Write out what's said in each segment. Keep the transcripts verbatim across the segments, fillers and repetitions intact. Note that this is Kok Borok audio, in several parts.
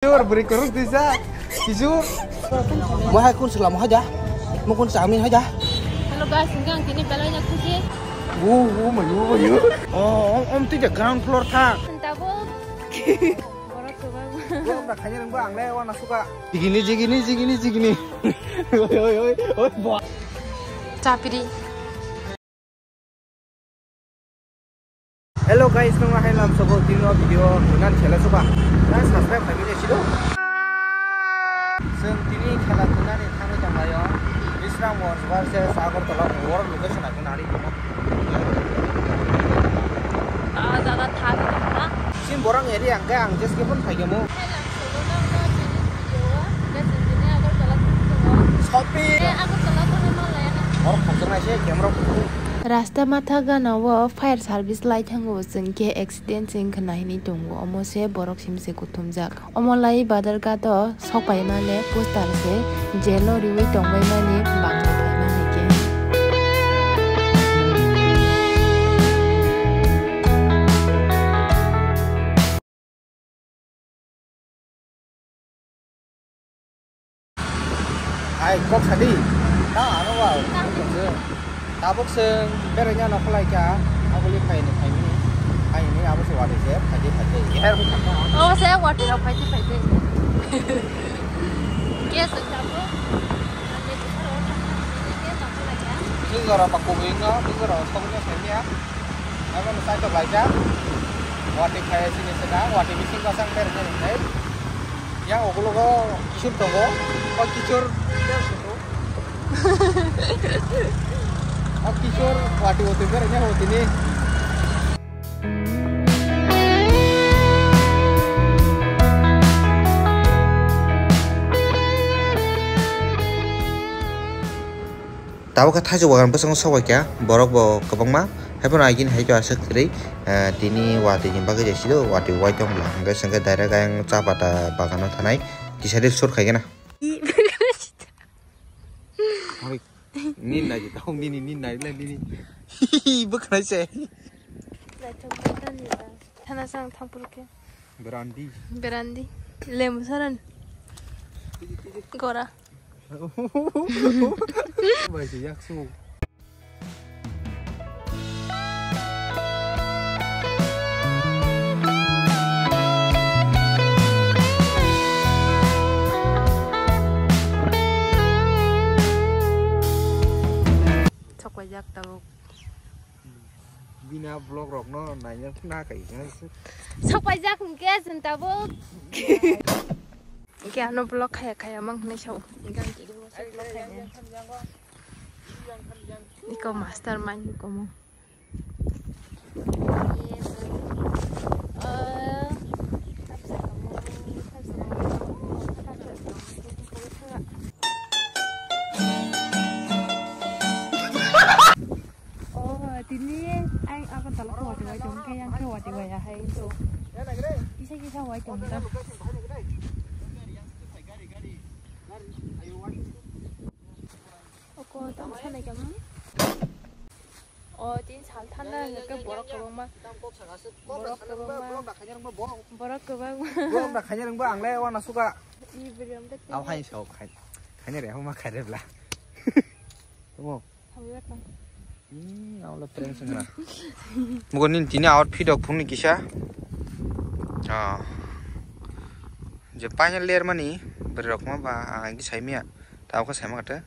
Kijur, bwrwi kwrwng twijak. Kijur. Mo hai kun sala mo haja. Mo kun chami haja. Hello guys, hingke ang tini belai no khusi. Wo, wo, mayo, mayo. Oh, om, om twi je ground floor tha. Tabuk. Borok kwbang. Borok da khaina rwngba ang le wana suka. Jigini, jigini, jigini, jigini. Oi, oi, oi, oi, bo. Chapiri. Hello guys, nung hai lam sobo tino video ngan chela soba. Nang subscribe khaimani silo. Seng tini khela tunani thangwi tonglayo. Bisram World versus Agartala war location aku nari timo. Ah, jaga thang na. Sim borang eri angke ang just ke pun phaigamo. Shopping. Rasta matha gana o fire service lai thango, chwng khe accident se wngkha nai hinwi tongo, omo se borok simi se kuthumjak. Omo lai Badharghat o sok pai mani poster se, jail o riwi tong bai mani bangla pai mani khe. Hai, kok sadi. Tang ano ba. Tabuk se beraina no khlai kha. Abuli phaini phaini. Phaini abo se wadi se phaidi phaidi. Oh, se wadi rok phaidi phaidi. Ke se tabuk. Bwswk jora ba kubui wngno, bwswk jora sokno saimanya. Abo no side o laijak. Wati phai sini sida, wati bising basang berajak nai. Yang ukulok o kisur tongo, o kisur. O kisur wati wati berajak wati ni. Tabuk khe thaisok bagan bwskango sok bai kha, borok bo kwbangma, haiphano agini hai khe aswk kwrwi, eh, tini watwi ni bagwi jesiro, watwi uaitong bwla, hwnkhe chwngkhe direct ayang cha pata bagano thanai, kisa ri sur khai gana. Nini nai di, tau nini, nini nai le nini. Bwkhanai se. Thana sang thangpur khe. Berandi. Berandi. Lemu saran. Gora. Bai se yak su. Sok paijak tabuk. Bini a vlog rokno naina na kai. Sok paijak hwnkhe chwng tabuk. Hwnkhe ano vlog khaya khaya mang hwnwi sao. Hwnkhe ang tini bo vlog khaya. Iko mastermind komo. Oh, tini ai Agartala khe watwi wai tong khe, yang khe watwi wai ya hai to. Kisa kisa wai tong ta. Oko tamo sanai kamo. O tin sal thanda hwnkhe borok kwbangma. Borok kwbangma. Borok kwbangma. Borok da khaina rwngba ang le wana suka. I bwrwi ang de. Abo hai sao khai. Khaina re homa khai re bla. Tamo. Hamya tong. Hmm, abo le prank swngra. Mugo nini tini outfit rok phungni kisa. Ah. Je paina ler mani bwrwi rok ma ba ang agi saimya. Tabuk khe saima kate.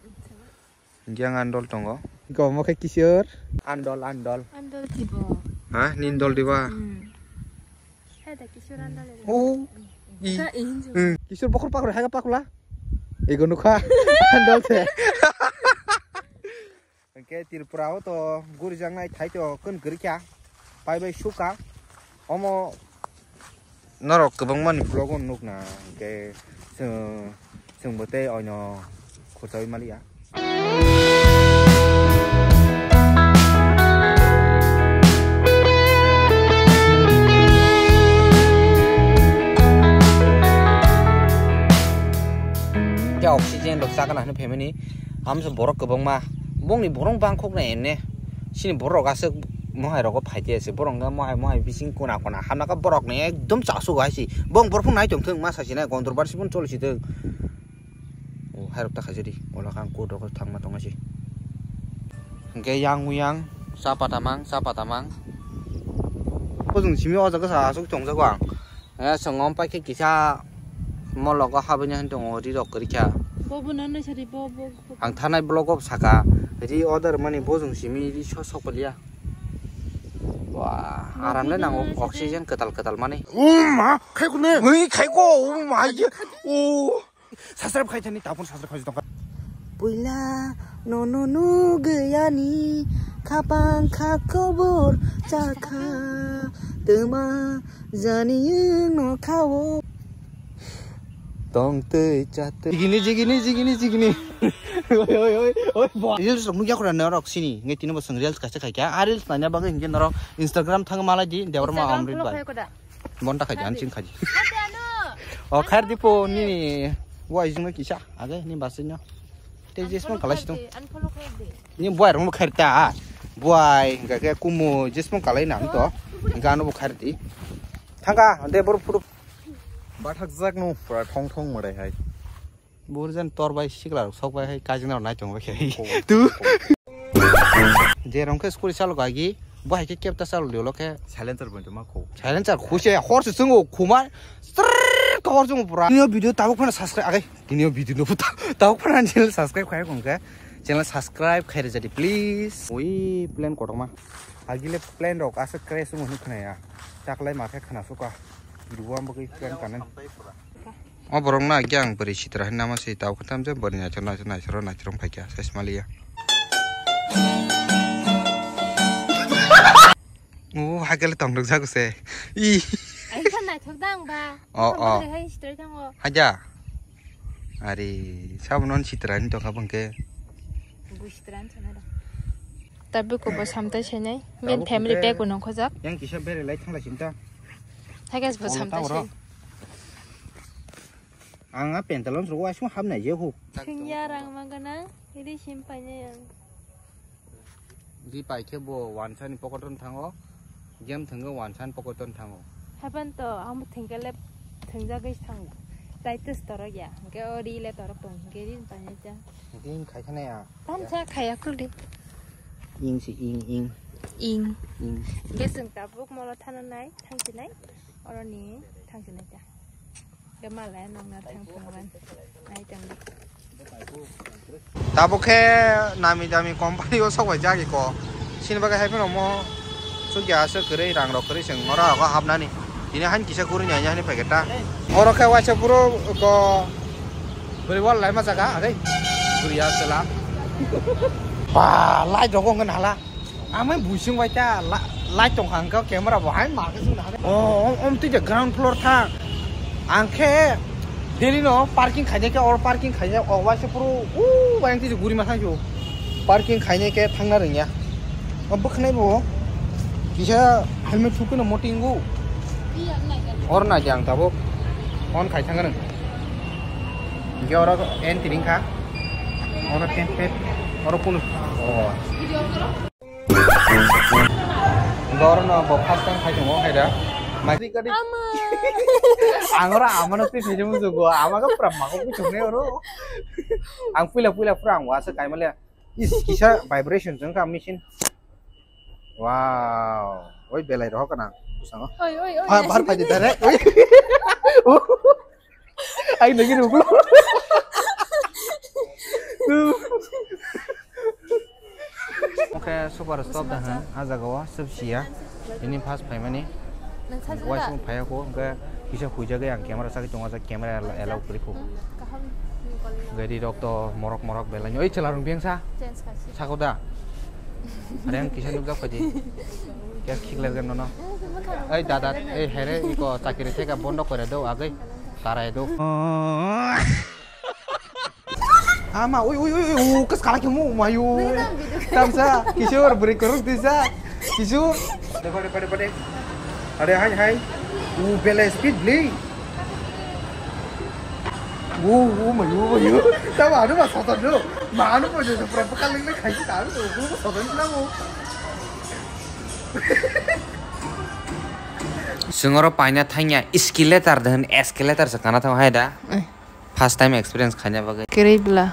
Yang andol tongo. Iko omo khe kisor? Andol, andol. Andol tibo. Ha? Nini dol diba? Hmm. Hai da kisor andol. Oh. I. Ka injo. Hmm. Kisor bokhor pakro, hai ka pakla. Ego nukha. Andol the. Hwnkhe Tripura o to gurijaknai thai to kun kwrwikha. Pai bai suka. Omo norok kwbangmani vlog o nukna hwnkhe chwng, chwngbo tei oino khurchaui maliya. Khe oxygen rok chakana hwnwi phaimani amsa borok kwbangma bongni borok bangkokna ene chini borok aswk. Mohai rogo phaite ase, borok wngkha mohai, mohai bising kona kona hamna kha, borok ni ekdom chasuk hai se. Bong borok phung nai tong thung, ma sasi nai, gondor bar sibon choli si thung. O hai rok ta khaijadi, ola kha ang kut rogo thangma tong asi. Hingke yang uyang, cha pata mang, cha pata mang. Bojong simi o jaga sa asuk tong jago ang. Eh, songom pai khe kisa mologo habani han tongo, ri rok kwrwi kha. Bo bo no nai sari, bo, bo, bo. Ang thanai vlog o saka, ri order mani bojong simi ri so sok paliya. Wah, bo aram le bo nango, no nai sari. Oxygen kwtal kwtal mani. O ma, khai ko ne? Ui, khai ko, o ma, ye, o. Subscribe khai thani, tabuk subscribe khai tongkha. Puila nono nuguyani khapang kha kobor chakha, twma jani no khao. Tong tei cha tei. Jigini, jigini, jigini, jigini. Oi, oi, oi, oi, bo. Reels rok nugya khura norok sini. Ngai tini bo swng reels kaisa khaikha. A reels naina bagwi hinkhe norok Instagram thang malai di, Debbarma Instagram Amrit follow bai. Khai koda. Bonta khaidi, ani chini khaidi. Ate ano. O khair dipo ni wa ijing kisa age ni basino. Te jesmo kalai situng. Unfollow khaidi, unfollow khaidi. Ni buai rong khair ta. Buai ga ke kumo jesmo kalai na to. Ga no bu khair di. Thanga de bor photo. Bathak jak no pura thong thong marai hai. Burjan tor bai sikla rok sok bai hai kajina rok nai tong bai khe. Tu. Je rong khe scooty chalo gagi, bo hai khe kep ta chalo liolo khe. Silencer bo tongma kho. Silencer khuse hor se chungo khuma. Trrrr, hor chungo pura. Tini o video tabuk phano subscribe agai. Tini o video no puta. Tabuk phano channel subscribe khai kong khe. Channel subscribe khai rejadi please. Ui plan kotorma. Agile plan rok asa crash wng hwnwi khwnaya. Taklai ma khe khna suka. Duwa bagwi plan kanan. O borok na khe ang bwrwi sitra hinwi nama se tau khe tamjak bwrwi naithok naithok naithok naithok phaikha sai smalia. O hakele tongthok jago se. I. Ai kha naithok dang ba. O, o. Hai sitra thango. Haja. Ari sabono sitra hinwi tongkha bangke. Bu sitra hinwi sana da. Tabi ko bo samtai senai. Min family pack bo nongkhojak. Yang kisa bere lai thanglai sinta. Hagas bo samtai sen. Ang a pantalon rok waisung hapnai je hu. Thwngya rang ma gana, iri sim painai ang. Di pai khe bo wansa ni pocket o thango, game thwngwi wansa ni pocket o thango. Hapan to, ang bo thwngkhe le thwngjagwi thango. Taitus torok ya, hwnkhe o ri le torok tong, hwnkhe ri painai ta. Hwnkhe ing khai khana ya. Tamsa khaya kuldi. Ing si ing, ing. Ing. Ing. Hwnkhe chwng tabuk molo thana nai, thangsinai. Oroni thangsinai ta. Khe malai nongna thang thangban. Nai tongdi. Tabuk khe nami dami company o sok bai jagi ko. Sini bagwi hai phano mo chukya aswk kwrwi rang rok kwrwi chwng oro ago hapnani. Tini han kisa guri nai hani paikhe ta. Oro khe waisa phuru ko bwrwi wal lai ma jaga agei. Bwrwi ya chwla. Ba light rok wngkha hala. Amai buising bai ta la-, light tong kha hwnkhe camera bo hai ma khe sung na. Oh, om, om twi de ground floor thang. Ang khe daily no parking khainai khe or parking khainai o waisa phuru u bai ang twi guri ma thang ju. Parking khainai khe thangna rwngya. O bwkhnai bo kisa helmet thukui no motingo. Or na jang tabuk. On khai thang rwng. Ge oro entry wngkha. Oro tent tent. Oro kunu. Oh. Oro no bo first time khai tongo hai da. Mai kadi. Ang oro amano twi thaijamu jugo. Amaga pura mago kuchungne oro. Ang puila puila pura ang wasa kaimale. Is kisa vibration jeng ka machine. Wow. Oi belai rohok kana. Sango. Oi, oi, oi. Ah, bar paji dare. Oi. Ai nagi rugo. Oke, super stop dah, ha? Ah, jaga o, sub sia. Ini pas paimani. Waisung phaiya ko, oke, kisa huijak ang camera sakhi tongo, camera allow kori ko. Gari rok to morok morok belai. Oi, chela rung biang sa. Sako da. Are ang kisa nukjak phaidi. Kya khikler gan nono. Ei dada, ei here iko chakiri theka bondo kore do agai. Tarai do. Ama ui ui ui ui kas kala kemu mayu. Tamsa kisur beri kurung tisa. Kisur. Pade pade pade pade. Are hai hai. U bele speed beli. Wo, wo, mayu, mayu. Tamo anu ma soton no. Ma anu mo je pura pakaling le khai ta anu, wo, wo, soton na mo. Singoro paina thangya escalator de hin escalator se kana thang hai da. Eh. First time experience khaina bagwi. Kwrwi bla.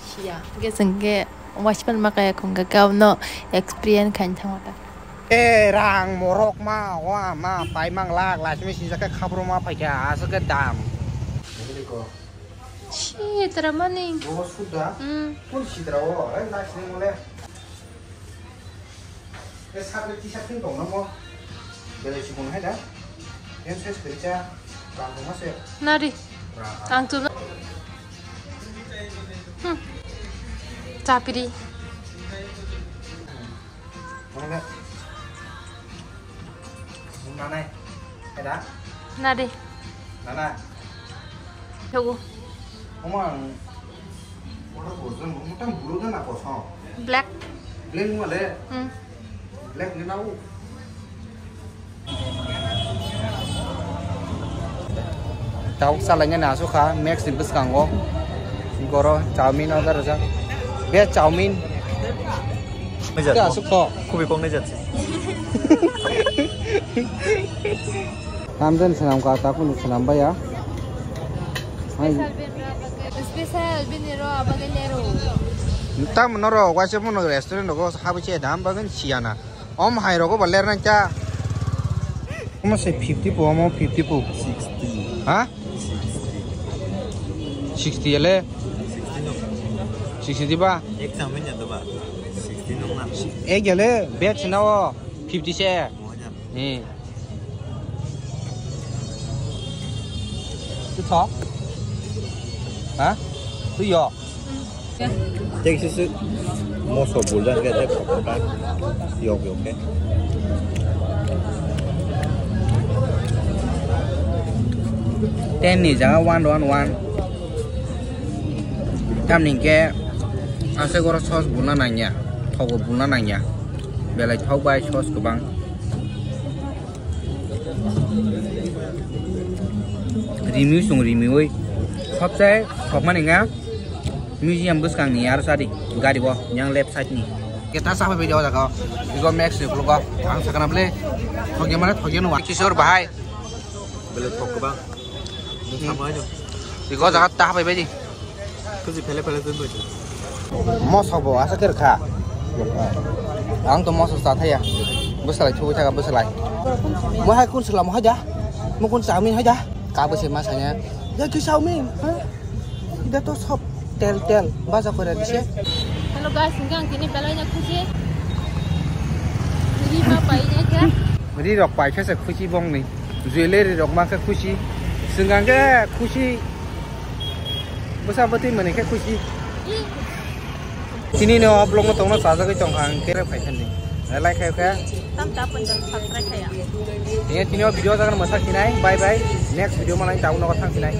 Siya. Ge sengke waspan makaya khungka kau no experience khain thangota. E rang morok ma wa ma paimang lak lasmi sinjak khe khabro ma phaikha aswk khe dam. Sitra mani. Bo suda. Hmm. Kun sitra o, eh, nice name le. Ke sakle tisa khin tong namo. Belai chikon hai da. Em ses kri cha. Rang tong ase. Nari. Rang. Ang tu. Hmm. Chapiri. Mana? Mana? Ada? Nadi. Mana? Coba. Omang. Orang bosan, orang tak bulu kan apa so? Black. Black mana le? Hmm. Black ni nau. Tabuk salainani aswk kha Max ni bwskango. Goro chowmin order rijak. Veg chowmin. Khe aswk kho. খুবই কম নেই যাচ্ছে। Tamden swnam ka ta kunu swnam baya. Hai. Special bini ro abagin nero. Tam noro waise mono restaurant rogo habwi se dam bagin siyana. Om hai rogo ba ler nang cha. Omo se fifty po, omo fifty po. Sixty. Ha? Sixty ele? Sixty ba? Ek chowmin ya to ba. Sixty nong na. Ek ele, veg na o fifty se. Mo ya. Eh. Tu tho? Ha? Tu yo. Tek sisi moso buljan ke tek pokok kan. Yok yok ke. Ten ni jaga one one one. Tamni ke ase goro sos bulna nangya, thogo bulna nangya. Belai thok bai sos kwbang. Rimi sung rimiwi. Sobse thokmani nga museum bwskangni aro sadi gari bo yang left side ni. Kita sampai video jaga. Igo Max ni vlog. Ang sakana ble. Thokya mane thokya no. Kishore bhai. Bele thok kwbang. Nung samai no. Igo jaga ta bai bai di. Kusi phele phele tun bai. Moso bo asa ker kha. Ang to moso sa thaya. Bwsalai thuwi thaka bwsalai. Mo hai kun sala mo haja. Mo kun chowmin haja. Ka bwse ma sanya. Ya ki chowmin. Ha? Ida to sob tel tel baja kore dise. Hello guys, hingke ang tini belai na khusi. Ri ma pai na khe. Ri rok pai khe se khusi bong ni. Jewelry rok ma khe khusi. Sengkang khe khusi. Bwsa bwtwi mani khe khusi. Tini no vlog no tongno chajagwi tongkha ang kere phai khe ni. Like khai khe. Tam ta pun dan subscribe khai ya. Tini tini video jagan masa sinai. Bye bye. Next video malai tau no thang sinai.